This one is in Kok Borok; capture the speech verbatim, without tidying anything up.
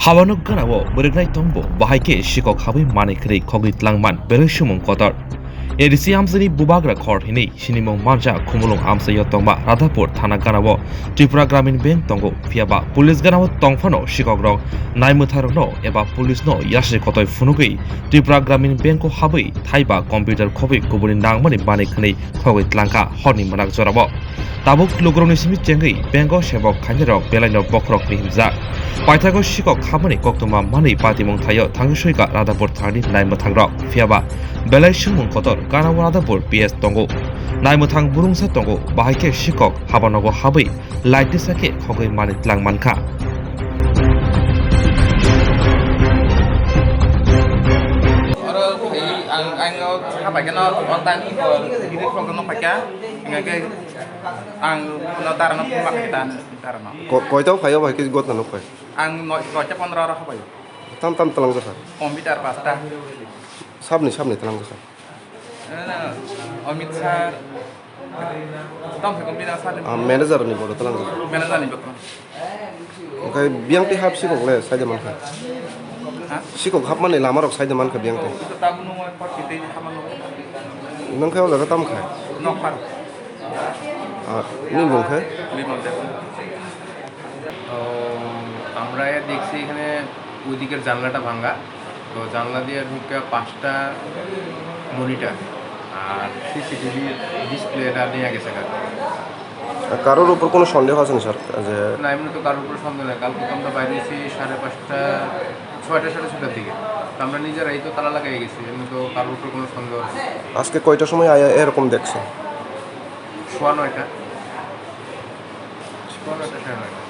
Habano gana o bwrwknai tongbo, bahai khe sikok habwi manwi khwnwi khogwi tlangman belai sumung kotor. A D C amchaini bubagra khor hinwi sinimung manjak Khumulwng amchaio tongma Radhapur thana gana o Tripura Gramin Bank tongo, phiyaba police gana o tongphano sikokrok naimwthangrokno eba police no yasi kotoi phunugwi Tripura Gramin Bank o habwi thaiba computer khobwi kubuni nangmani manwi khwnwi khogwi tlangkha horni mwnak jorao. Tabuk lukurokni simi chengwi bank o sebok khainarok belaino bokhorok ni himjak. Paithago sikok habani koktwma manwi patimung thaio thangwi soika Radhapur thani naimwthangrok. Phiyaba belai sumung kotor gana o Radhapur P S tongo. Naimwthang burungsa tongo, bahai khe sikok habanogo habwi light ni sakhe khogwi manwi tlang mankha. Oro phai ang, ang o habai khe no o tan i bor giri khok no paikha, hingke ang no dara no phunuk paikha ta, dara no. Ko-, koita o phai o bai khe gotna nuk phai? Ang noi, noita pondro oro habai o. Tam tam tlang jakha? Computer pasta. Sabni, sabni tlang jakha? Eh, Amit Shah. Tamo khe computer sa de. Ah, manager ni bodo tlang jakha? Manager ni bodo. Oke, biyang twi hap sikok le saida mankha? Ha? Sikok hapmani lama rok saida mankha biyang twi? Tabuk no mai pot kiti hapmani. Nang khe o jaga tam khai? Nok par. Ah, ni bung khe? Bimal Deb. তো আমরা দেখছি এখানে ওইদিকের জানলাটা ভাঙা, তো জানলা দিয়ে ঢুকে পাঁচটা মনিটর আর সিসিটিভি ডিসপ্লেটা নিয়ে গেছে কালকে। আর কারোর উপর কোনো সন্দেহ আছে না স্যার? যে না, এমনি তো কারোর উপর সন্দেহ নেই। কালকে তো আমরা বাইরে এসেছি সাড়ে পাঁচটা, ছয়টা, সাড়ে ছয়টার দিকে। তো আমরা নিজেরাই তো তালা লাগাই গেছি, এমনি তো কারোর উপর কোনো সন্দেহ নেই। আজকে কয়টার সময় আয়া এরকম দেখছেন? সোয়া নয়টা। সোয়া নয়টা, সাড়ে নয়টা।